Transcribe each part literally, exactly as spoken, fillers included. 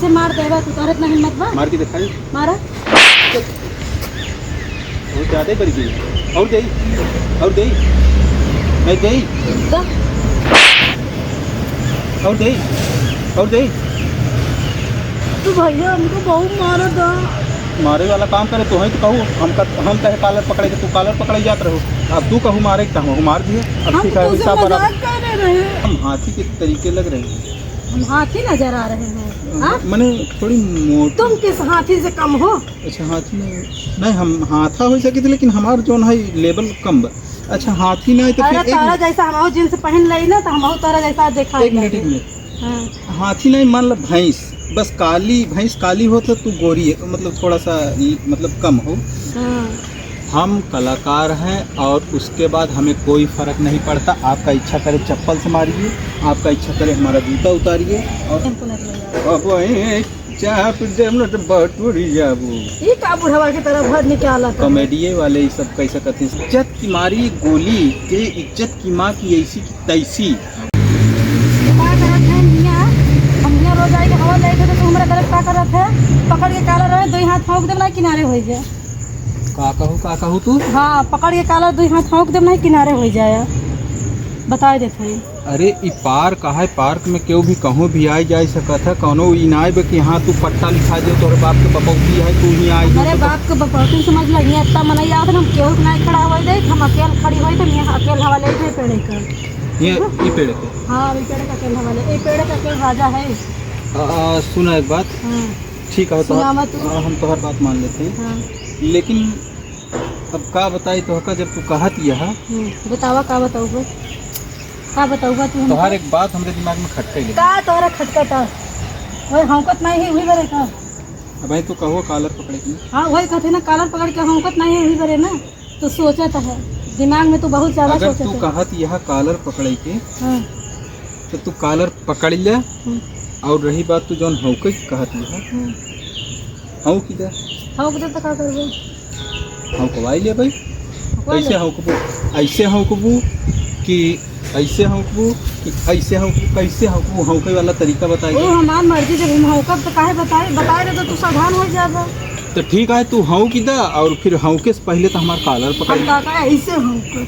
से मार देबा, तू तोहरे इतना हिम्मत बा? मार के दिखाई। मारा। बहुत ज्यादा ही बढ़ गई। और देई, और देई, नहीं देई, द। और देई, और देई। तू भैया हमको बहुत मारा था। मारे वाला काम करे तो है तो कहू, हम कर, हम कहे collar पकड़े के तू collar पकड़े जात रहो। अब तू कहू मारे के कहूँ मार दिए। अब हम ठीक है, तो अभी तुमसे सब बराबर। मजाक कर रहे हैं। हम हाथी के तरीके लग रहे हैं। हम हाथी नजर आ रहे हैं, हाँ? मने थोड़ी मोट। तुम किस हाथी से कम हो? अच्छा, हाथी नहीं, नहीं, हम हाथा हो सके थे, लेकिन हमार जौन है level कम बा। अच्छा, हाथी नहीं तो अरे, फिर एक तारा मिनट। जैसा हम jeans पहन लई ना, तो हम तारा जैसा देखा एक मिनट, एक मिनट। हाँ। हाथी नहीं, मान लो भैंस, बस काली भैंस, काली हो तो तू गोरी है, मतलब थोड़ा सा, मतलब कम हो। हाँ। हम कलाकार हैं और उसके बाद हमें कोई फर्क नहीं पड़ता। आपका इच्छा करे चप्पल से मारिए, आपका इच्छा करे हमारा जूता उतारिए। और हमको नहीं लगा। अब वही चाप देम न तो बटुरी जाबू। ई का बुढ़वा के तरह भर निकालत है? कॉमेडिये वाले ई सब कैसे करते हैं? इज्जत की मारी गोली के, इज्जत की माँ की ऐसी की तैसी। का करत है मियाँ? हम मियाँ रोज आइके हवा लेके तो तू हमरा गलत का करत है? पकड़ के collar रहे, दो हाथ ठोक देब ना, किनारे हो जा। का कहू, का कहू तू? हाँ, पकड़ के collar दो हाथ ठोक देब ना, किनारे हो जाए। बता देत हई। अरे, ई park है, park में केहू भी कहूँ भी आइ जाए सकत है, कौनो ई ना आइबे कि हाँ, तू पट्टा लिखा दे, तोहरे बाप के बपौती है, तू ही आइ हमारे जाए। बाप के बपौती समझ लो, ये इतना मनई आवत है, हम केहू के ना खड़ा होए दे, हम अकेल खड़ी होई, तो ये अकेल हवा ले जाए पेड़े कर। ये, ई पेड़ के? हाँ, ई पेड़ का अकेल हवा ले, ई पेड़ का अकेल राजा है। आ, आ, सुना एक बात। हाँ। ठीक है, तो सुनावा तू। हाँ, हम तोहर बात मान लेते हैं। हाँ। लेकिन अब का बताई तोहका, जब तू कहत यह। हम्म, बतावा, का बताऊबो? का बताऊबा तू हमको? तोहार एक बात हमरे दिमाग में खटके गई। का तोहरा खटकता? ओए, हौंकत नहीं है, वही बरे का? अब भाई, तू कहो collar पकड़े की। हाँ, वही कहते ना, collar पकड़ के हौंकत नहीं है, वही बरे ना। तो सोचत है, दिमाग में तो बहुत ज्यादा अगर सोचत तू है। कहत यह collar पकड़े के, हाँ। तो तू collar पकड़ ले। हम्म। और रही बात, तू जौन हौंके की कहत यह, हम्म। हौंक दे। हौंक दे तो का करबो? हौंकवाई ले भाई। हौंकवा ले। कैसे हौंकबू? ऐसे हौंकबू कि ऐसे हौंकबू कि ऐसे हौंकबू? कैसे हौंकबू? हौंके वाला तरीका बताई ओ, दे। हमार मर्जी, जब हम हौंकब तो काहे बताए? बताए रहे तो तू सावधान हो जाबा। तो ठीक है, तू हौंक दे और फिर हौंके से पहले तो हमार collar पकड़ हम ले। का, का ऐसे हौंकब?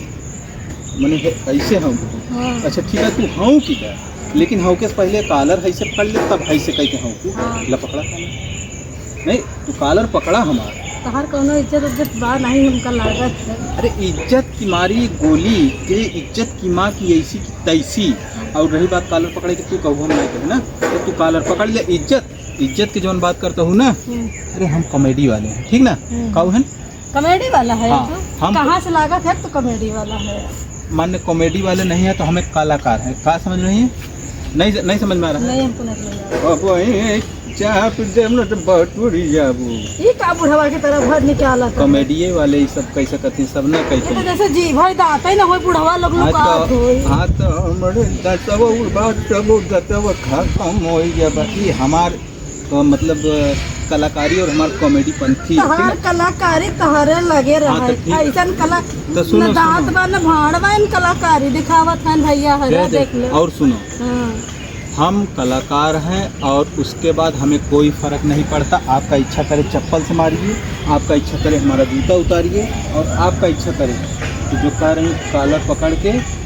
मने हे, ऐसे हौंकबू। हाँ। अच्छा ठीक है, तू हौंक दे, लेकिन हौंके से पहले collar ऐसे पकड़ ले, तब ऐसे कह के हौंकू। हाँ। ला पकड़ा collar। नहीं, तू collar पकड़ा हमार। तहार कौनो इज्जत उज्जत बा नहीं, हमका लागत है। अरे, इज्जत की मारी गोली के, इज्जत की माँ की ऐसी की तैसी। और रही बात collar पकड़े की, तू कहू हम नहीं कहे ना, तो तू collar पकड़ ले, इज्जत, इज्जत की जौन बात करता हूँ ना। हम्म। अरे, हम comedy वाले हैं, ठीक ना? हम्म। कहू है ना? Comedy वाला है हाँ, तू? हम कहाँ से लागत है तू comedy वाला है? माने comedy वाले नहीं है तो हम एक कलाकार हैं, का समझ रही हैं? नहीं, नहीं समझ में आ रहा है? नहीं, हमको नहीं समझ में आ रहा। अब वही चाप देम न तो बटुरी जाबू। ई का बुढ़वा के तरह भर निकालत है? कॉमेडिये वाले ई सब कैसे करती, सब ना ये कहते तो हैं। जैसे जी भाई दाता ही ना होई, बुढ़वा लोग हाँ लुकात तो, होई। हाँ तो हमरे दसवा उड़वा तबो दतवा खत्म होई जाबा। ई हमार तो मतलब, अ, कलाकारी और हमार कॉमेडी पंथी है, ठीक तहार है? कलाकारी तहरे लगे हाँ, रहा तो है। ठीक। ऐसन कला-, तो सुनो, न दांत सुनो। बा, न भाड़ बा, इन कलाकारी दिखावत हन भैया, हरा दे, दे। देख लो। और सुनो, हाँ। हम कलाकार हैं और उसके बाद हमें कोई फर्क नहीं पड़ता। आपका इच्छा करे चप्पल से मारिए, आपका इच्छा करे हमारा जूता उतारिए और आपका इच्छा करे तो जो कह रहे हैं collar पकड़ के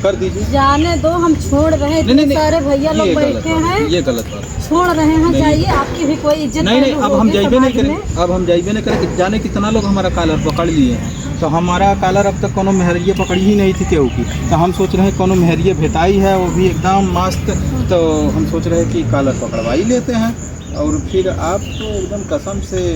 कर दीजिए। जाने दो, हम छोड़ रहे हैं, नहीं, इतने नहीं, सारे भैया लोग ये गलत बैठे बात है, हैं। ये गलत बात है। छोड़ रहे हैं, नहीं। जाइए, आपकी भी कोई इज्जत नहीं, नहीं, अब हम जाइबे नहीं करें, अब हम जाइबे नहीं करें। जाने कितना लोग हमारा collar पकड़ लिए हैं, तो हमारा collar अब तक कोनो मेहरिया पकड़ी ही नहीं थी केहू की। तो हम सोच रहे हैं कोनो मेहरिया भेटाई है, वो भी एकदम मस्त, तो हम सोच रहे हैं कि collar पकड़वा ही लेते हैं। और फिर आप तो एकदम कसम से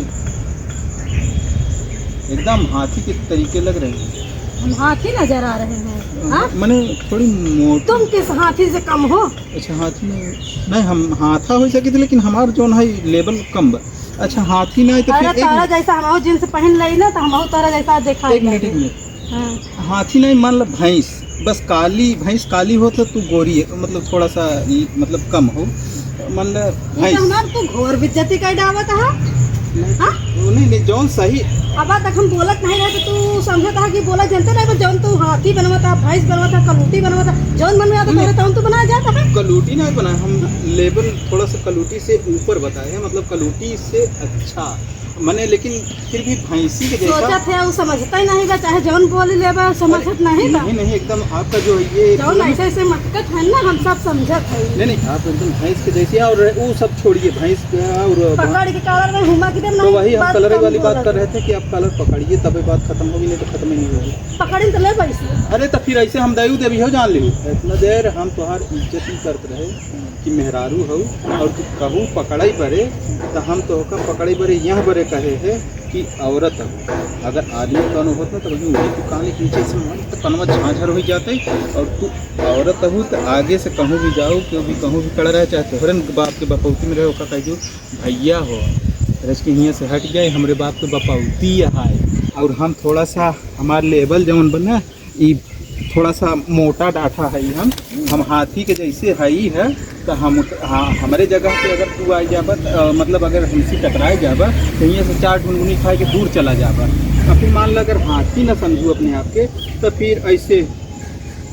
एकदम हाथी के तरीके लग रहे हैं। हम हाथी नजर आ रहे हैं, हाँ? मने थोड़ी मोट- तुम किस हाथी से कम हो? अच्छा, हाथी नहीं, नहीं, हम हाथा हो सके थे, लेकिन हमार जौन है level कम बा। अच्छा, हाथी नहीं तो अरे, फिर एक तारा मिनट। जैसा हम jeans पहन लई ना, तो हम तारा जैसा देखा एक मिनट, एक मिनट। हाँ। हाथी नहीं, मान लो भैंस, बस काली, भैंस काली हो तो तू गोरी है, मतलब थोड़ा सा, मतलब कम हो, मान लो ये तो भैंस। हमार तू घोर बेइज्जती कर डावत है। नहीं, हाँ? वो नहीं, नहीं, जौन सही, अब तक हम बोलत नहीं रहे तो तू समझत है कि बोला जनते नहीं, बस जौन तू हाथी बनवत है, भैंस बनवत है, कलूटी बनवत है, जौन बनवे आता नहीं। तोहरे तौन तू बनाए जात है। कलूटी नहीं बनाए, हम लेबल थोड़ा सा कलूटी से ऊपर बताए हैं, मतलब कलूटी से अच्छा, मने लेकिन फिर भी भैंसी के जैसा। सोचत है, वो समझता ही नहीं बा, चाहे जौन बोली लेबा, समझत अरे, नहीं बा। नहीं, नहीं, एकदम आपका जो ये जौन एकदम ऐसे ऐसे मटकत है ना, हम सब समझत है। नहीं, नहीं, आप एकदम भैंस के जैसी हैं, और वो सब छोड़िए, भैंस का और पकड़ के कॉलर में हुमा के देब, तो नहीं, वही हम बात कलर कम वाली बात बोलत कर रहे थे कि आप कॉलर पकड़िए, तब ये बात खत्म होगी, नहीं तो खत्म ही नहीं होगी। पकड़ी तो ले पैसे। अरे, तो फिर ऐसे हम दयू देवी हो जान ली। इतना देर हम तोहार इज्जत ही करत रहे कि मेहरारू हो, और तू कहू पकड़ाई बरे, तो हम तोहका पकड़ाई बरे, यहाँ बरे कहे है कि औरत हो। अगर आदमी कौनो होत ना, तो वही उंगली तू कान के नीचे से मार, तो कनवा झांझर हो जाते। और तू औरत हो, तो आगे से कहूँ भी जाओ, क्यों भी कहूँ भी खड़ा रहे, चाहे तोहरे बाप के बपौती में रहे, ओका कह दो, "भैया हो, रज के हियाँ से हट गए, हमरे बाप के बपौती है।" और हम थोड़ा सा, हमार लेवल जौन बना, ई थोड़ा सा मोटा डाठा है हम, हम हाथी के जैसे है ही है, तो हम, हाँ, हमरे जगह पे अगर तू आ जाबा, त, अ, मतलब अगर हमसे टकराए जाबा, तो हियाँ से चार ढुनगुनी खाए के दूर चला जाबा। अब फिर मान ला अगर हाथी ना समझू अपने आप के, तो फिर ऐसे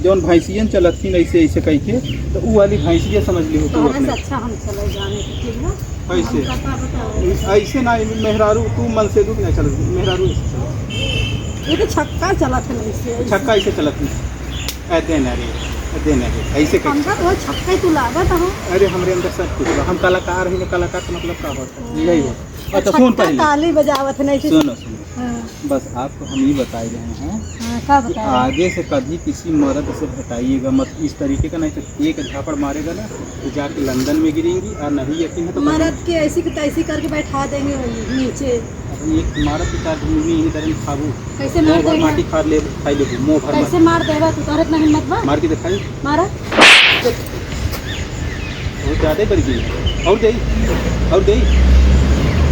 जौन भैंसियन चलत थी ऐसे, ऐसे कह के, तो ऊ वाली भैंसिया समझ ली हो तू तोहरे से अपने। अच्छा हम चले जाने के, ठीक है? ऐसे। हमका का बताओ? ऐसे ना, मेहरारू तू मन से दुख नहीं चलत, मेहरारू ऐसे चलत। ये तो छक्का चलत है ऐसे, ऐसे। छक्का ऐसे चलत नहीं। ए, दे ना रे, ए, दे ना रे, ऐसे कैसे? हमका तो छक्का ही तू लागत हो। अरे, हमरे अंदर सब कुछ बा। हम कलाकार हैं, कलाकार का मतलब का होता है? यही होता है। अच्छा, सुन छक्का पहले। ताली बजावत नहीं कि सुनो, सुनो। हाँ। बस आपको हम ये बताए रहे हैं हाँ, का कि बताए? आगे से कभी किसी मर्द से भेंटाइएगा मत इस तरीके का, नहीं तो एक झापड़ मारेगा ना, तो जाके लंदन में गिरेंगी, और नहीं यकीन है तो मर्द के ऐसी की तैसी करके बैठा देंगे वही नीचे। अरे, एक मारत के चार घूमी यहीं दरन खाबू। कैसे मुंह मार भर देगा? माटी खा ले, खाई लेबू, मुंह भर कैसे माटी। मार देगा तू? तोहरे इतना हिम्मत बा? मार के दिखाई। मारा। बहुत ज्यादा ही बढ़ गई है। और दे, और दे,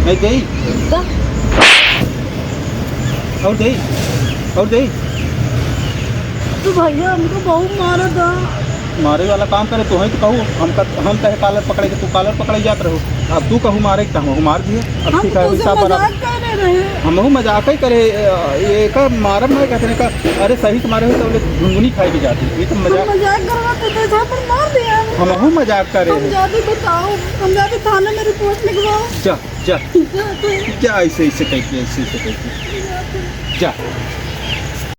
नहीं दे, दा। और दे, और दे। तू भैया हमको बहुत मारा था। मारे वाला काम करे तो है तो कहू, हम कर, हम कहे कॉलर पकड़े के, तू कॉलर पकड़े जात रहो। अब तू कहू मारे के, तो हम मार दिए। अब हम ठीक है, तो अभी सब बराबर। मजाक कर रहे हैं। हमहू मजाक ही करे, अ, ये का मारब नहीं कहते का, अरे सही से मारे हो तो बोले घुनघुनी खाए के जाती, ये तो हम मजाक। मजाक करवा के तो झापड़ मार दिया। हमहू मजाक करे हम हैं। जाते बताओ, हम जाते थाने में रिपोर्ट लिखवाओ। जा, जा। जाते। जा, ऐसे, ऐसे कह के, ऐसे, ऐसे कह के। जाते। जा।